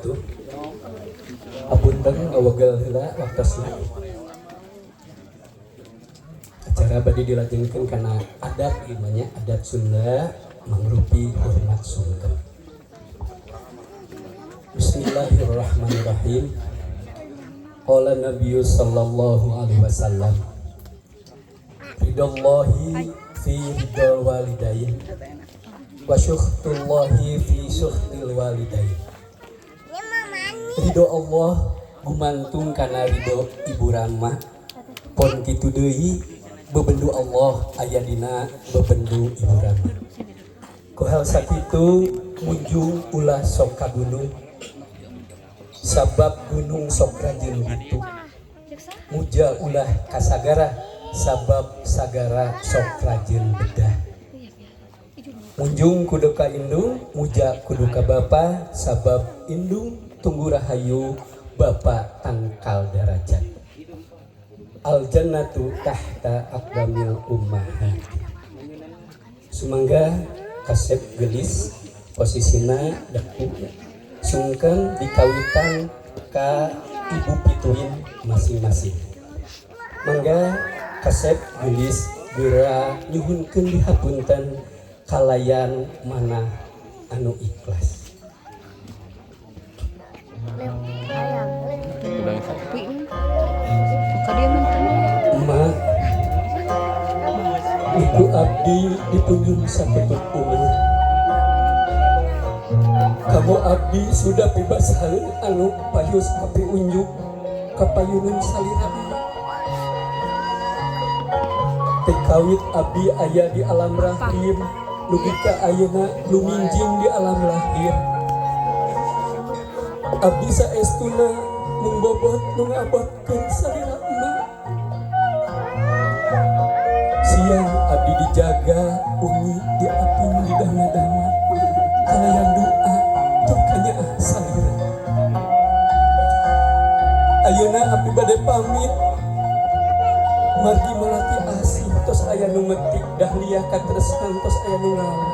Wabarakatuh. Apunten ngawegel heula waktosna. Acara bade dilajengkeun kana adat ieu nya, adat Sunda mangrupi hormat sungkem. Bismillahirrahmanirrahim. Qala Nabiyyu sallallahu alaihi wasallam, ridallahi fi ridal walidain wa syukhtullahi fi syukhtil walidain. Ridho Allah gumantung kana ridho ibu rama, pon kitu deui bebendu Allah aya dina bebendu ibu rama. Ku hal sakitu, munjung ulah sok ka gunung, sabab gunung sok rajin gitu. Muja ulah kasagara, sabab sagara sok rajin bedah. Munjung kudu ka indung, muja kudu ka bapa, sabab indung tunggu rahayu, bapa tangkal darajat. Al jannatu tahta aqdamil ummahat. Sumangga kasep gelis posisina daku sungkem dikawitan ka ibu pituin masing-masing. Mangga kasep gelis geura nyuhunkeun dihapunten kalayan mana anu ikhlas. Kopi nih. Ka dia minta. Emak, ibu abdi dipunjung saketuk umur. Kamu abdi sudah bebas halun anu payus api unjuk kapayunun salira emak. Tekawit abdi aya di alam rahim dugi ka ayeuna luminjing di alam lahir. Abdi saestuna mung bobot nu ngabotkeun salira emak. Siang abdi dijaga, wengi diaping didana-dana kalayan doa tur kanyaah salira. Ayeuna abdi bade pamit margi melati asih tos aya nu metik, dahlia katresnan tos aya nu ngala.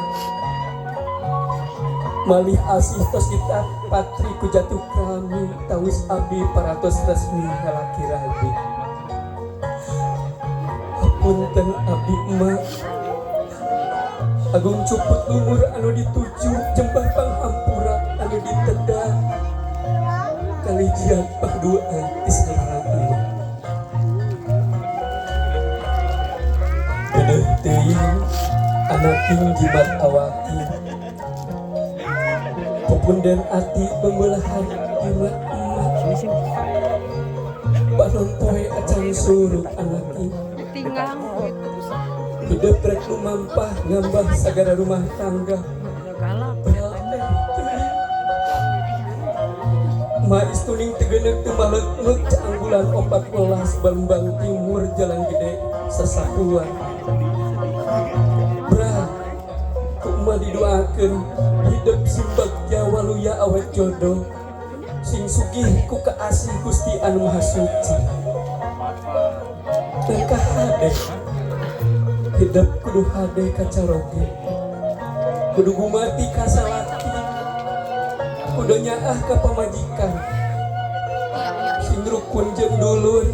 Malih asih tos kita patri ku jatuh krami, tawis abdi paratos resmi halaki rabi. Hapunten abdi, emak. Agung cuput lumur anu dituju, jembar panghampura anu diteda, kalijian paduaan isalira emak. Deudeuh teuing anaking jimat awaki, pupunden ati pembelahan jimat emak. Panon poe acan surut anaking. Tinggal gitu. Hidup rek lumampah ngambah sagara rumah tangga. Galak. Beral teh teuing. Mais tuning tegenek teu maleuk caang bulan 14 Balumbang Timur Jalan Gede Sasapuan. Bra, ku emak didoakeun hidup sing bagja waluya awet jodoh, sing sugih ku kaasih Gusti Anu Maha Suci. Nangka hade hidup kudu hade ka caroge, kudu gumati ka salaki, kudu nyaah ka pamajikan, sing rukun jeung dulur,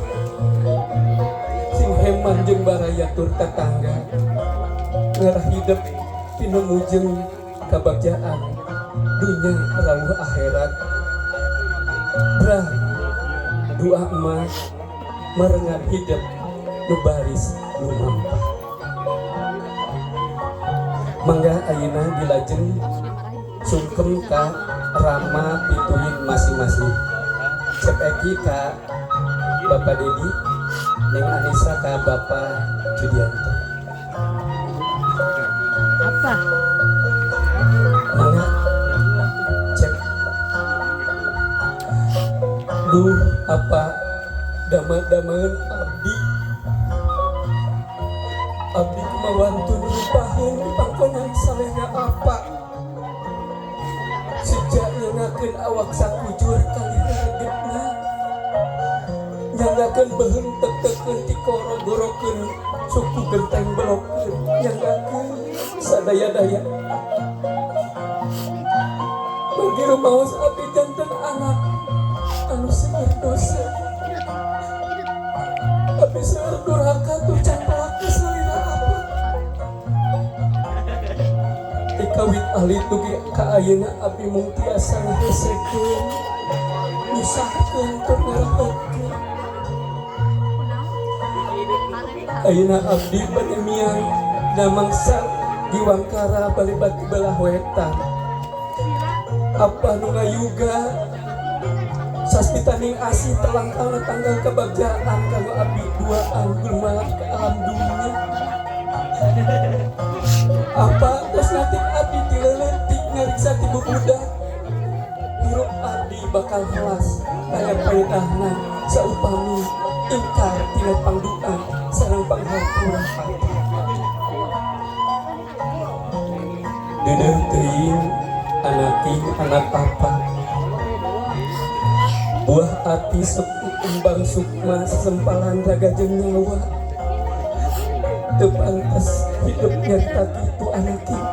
sing heman jeung baraya tur tetangga, ngarah hidup pinemu jeung kabagjaan dunya rawuh akhirat. Bra, doa emak merengan hidup nu baris lumampah. Mangga ayeuna dilajeng sungkem ka rama pituin masing-masing. Cep Eki ka Bapak Dedi, Neng Anissa ka Bapak Judianto. Apa? Mangga, Cep. Duh, apa dama-daman abdi. Abdi kumawantun rupaheun di pangkonan salena apa. Sejak nyangakeun awak sakujur kali ragetna, nyangakeun beuheung tek-tekeun tikoro gorokeun suku genteng belokeun, nyangakeun sadaya-daya. Bagi rumaos abdi janten Alit dugi ka ayeuna abdi mung tiasa ngahesekeun, nyusahkeun tur ngaraotkeun. Ayeuna abdi bade miang dina mangsa Diwangkara bali batu belah wetan. Apa nu ngayuga sasmitaning asih telangkang tanggal kebagjaan kanggo abdi duaan gulmalah ke alam dunia. Apa tos ngatik abdi ti leutik ngariksa ti bubudak. Hirup abdi bakal helas aya paedahna saupami ingkar tina pangduan sareng panghampura abdi. Deudeuh teuing anaking anak papa. Buah ati sepi kembang sukma sesempalan raga jeung nyawa. Teu pantes hidup nyarita kitu anaking.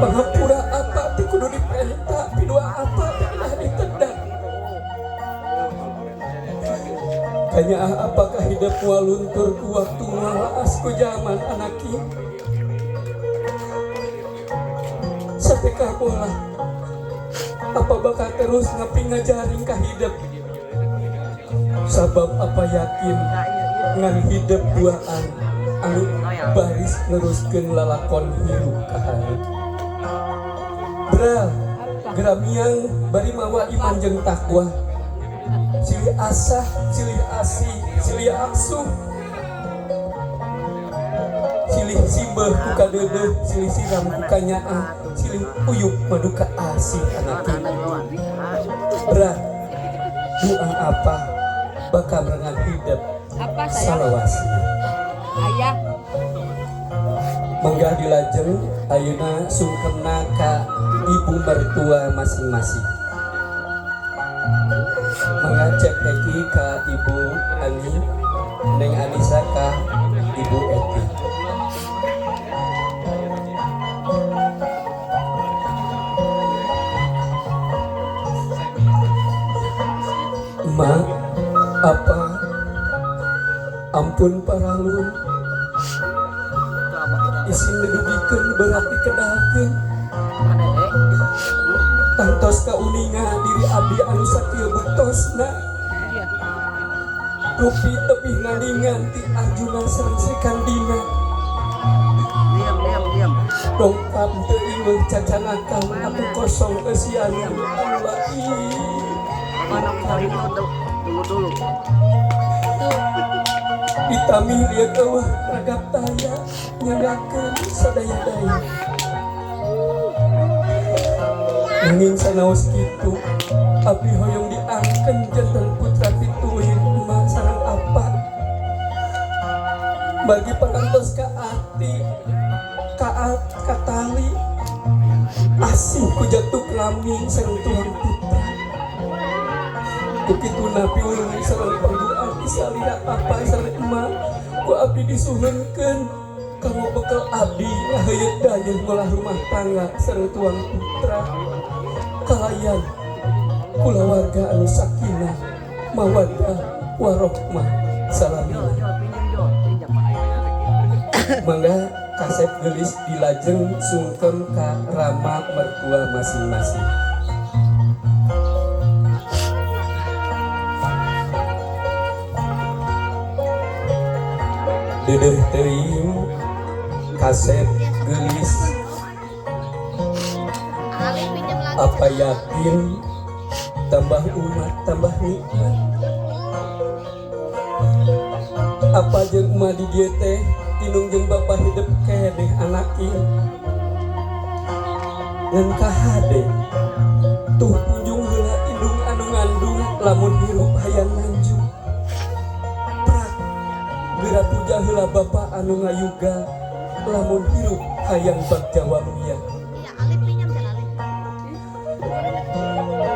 Panghampura apa teh kudu dipenta, pidua apa teh kedah ditedak. Kanyaah apakah hidup moal luntur ku waktu ngalaas ku zaman anaking. Satekah bola apa bakal terus ngapi ngajaring ka hidup. Sabab apa yakin ngan hidup duaan anu baris neruskeun lalakon hirup ka hareup. Bra geramiang bari mawa iman jeung takwa. Silih asah, silih asih, silih asuh. Silih simbeuh ku kadeudeuh, silih siram ku kanyaah, silih uyup maduka asih anaking. Bra doa apa bakal merengan hidup Apa sayang? Salawasna. Ayah. Mangga dilajeng ayeuna sungkemna ka ibu mertua masing-masing. Mangga cek Eki ka Ibu Ani, Neng Anissa ka Ibu Eti. Emak, apa? Ampun paralun. Isin didugikeun berat dikedalkeun. Tangtos kauninga diri abdi anu sakieu buktosna. Rupi tebih ngalingan ti Arjuna sareng Sri Kandina. Diam, diam, diam. Dongkap teu ineuh cacanakan atuh kosong eusian anu lain. Mana kita itu tunggu dulu. Ditami lieu eueuh ragap taya nyanggakeun sadaya-daya. Nanging sanaos kitu abdi hoyong diangkeun janten putra pituin emak sareng apa. Bagi parantos ka ati kaat katali asih ku jatuh rami sareng tuang putra. Ku kituna piulung sareng pangduan isalira apa sareng emak ku abdi disuhunkeun kanggo bekal abdi ngaheuyeut dayeuh ngolah rumah tangga sareng tuang putra. Kalayan kulawarga anu sakinah mawaddah warohmah salamina. Mangga kasep geulis dilajeng sungkem ka rama mertua masing-masing. Deudeuh teuing kasep geulis apa yakin tambah umat tambah nikmat. Apa jeung emak di dieu teh indung jeung bapa hidup keneh anaking. Ngan kahade tuh punjung heula indung anu ngandung lamun hirup hayang nanjung. Prak geura puja heula bapa anu ngayuga lamun hirup hayang bagja waluya.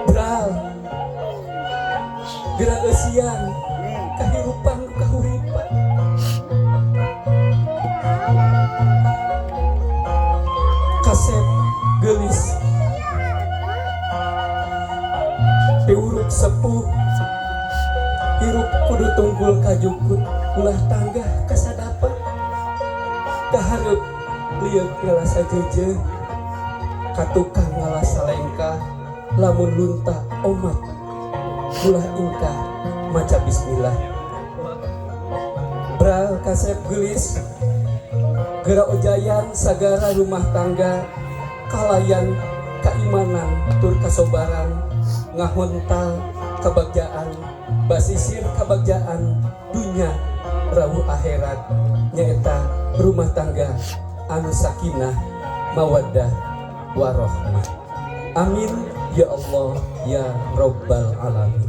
Bral geura eusian kahirupan kahuripan. Kasep geulis piuruk sepuh hirup kudu tunggul kajukut ulah tanggah kasadapan kahareup Lieuk ngalah sajeujeuh, ka tukang ngalah salengkah, lamun lunta omat ulah ingkah maca bismillah. Bral kasep gelis geura ojayan sagara rumah tangga kalayan kaimanan tur kasobaran, ngahontal kebagjaan, basisir kebagjaan dunya rawuh akhirat, nyaeta rumah tangga anu sakinah, mawaddah, warohmah. Amin ya Allah ya Robbal alamin.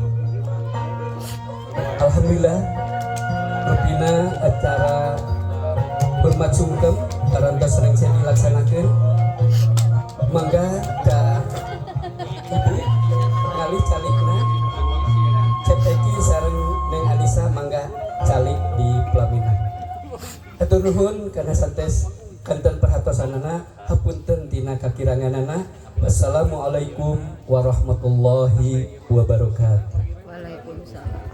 Alhamdulillah, rupina acara hormat sungkem parantos rengse dilaksanakeun. Mangga ka ibu ngalih calikna. Cep Eki sareng Neng Anissa mangga calik di pelaminan. Hatur nuhun kana santes kanten perhatosanana, hapunten tina kakiranganana. Wassalamualaikum warahmatullahi wabarakatuh. Waalaikumsalam.